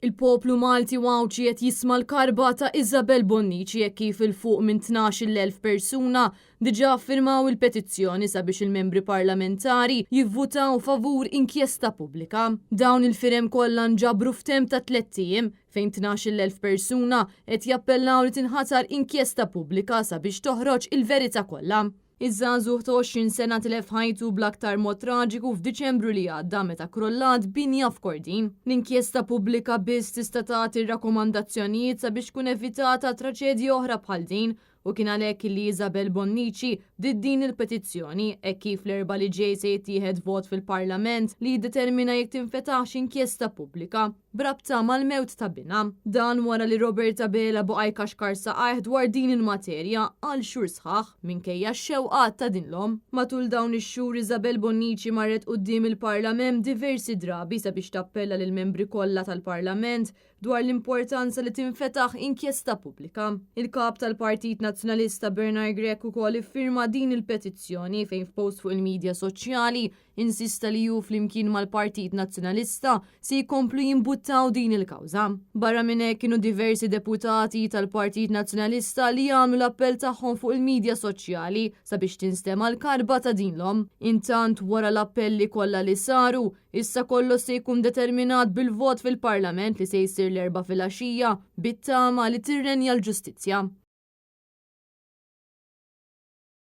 Il-poplu Malti u Għawdxi qed jisma' l-karba ta' Isabel Bonnici hekk kif 'il fuq minn 12,000 persuna diġà ffirmaw il-petizzjoni sabiex il-membri parlamentari jivvutaw favur inkjesta pubblika. Dawn il-firem kollha nġabru f'temp ta' tlett ijiem fejn 12,000 persuna qed jappellaw li tinħatar inkjesta pubblika sabiex toħroġ il-verità kollha. Iż-żagħżugħ ta' 20 sena tilef ħajtu bl-aktar mod traġiku f'Diċembru li għadda meta krollat binja f'Kordin. L-inkjesta pubblika biss tista' tagħti r-rakkomandazzjonijiet sabiex tkun evitata traċedja oħra bħal din u kien għalhekk li Isabel Bonnici bdiet din il-petizzjoni hekk kif l-Erbgħa li ġej se jittieħed vot fil-Parlament li jiddetermina jekk tinfetaħx inkjesta pubblika b'rabta mal-mewt ta' binha. Dan wara li Robert Abela baqa' jkaxkar saqajh dwar din il-materja għal xhur sħaħ minkejja x-xewqat ta' din l-omm. Matul dawn ix-xhur Isabel Bonnici marret quddiem il-Parlamem diversi drabi sabiex tappella lill-membri kollha tal-Parlament dwar l-importanza li tinfetaħ inkjesta pubblika. Il-Kap tal-Partit Nazzjonalista Bernard Grech ukoll iffirma din il-petizzjoni fejn f'post fuq il-midja soċjali Insista li hu flimkien mal-Partit Nazzjonalista se jkomplu jimbuttaw din il-kawża. Barra minn hekk kienu diversi deputati tal-Partit Nazzjonalista li għamlu l-appell tagħhom fuq il-midja soċjali sabiex tinstema' l-karba ta' din l-omm. Intant wara l-appelli kollha li saru, issa kollox se jkun determinat bil-vot fil-Parlament li se jsir l-Erbgħa filgħaxija bit-tama li tirrenja l-ġustizzja.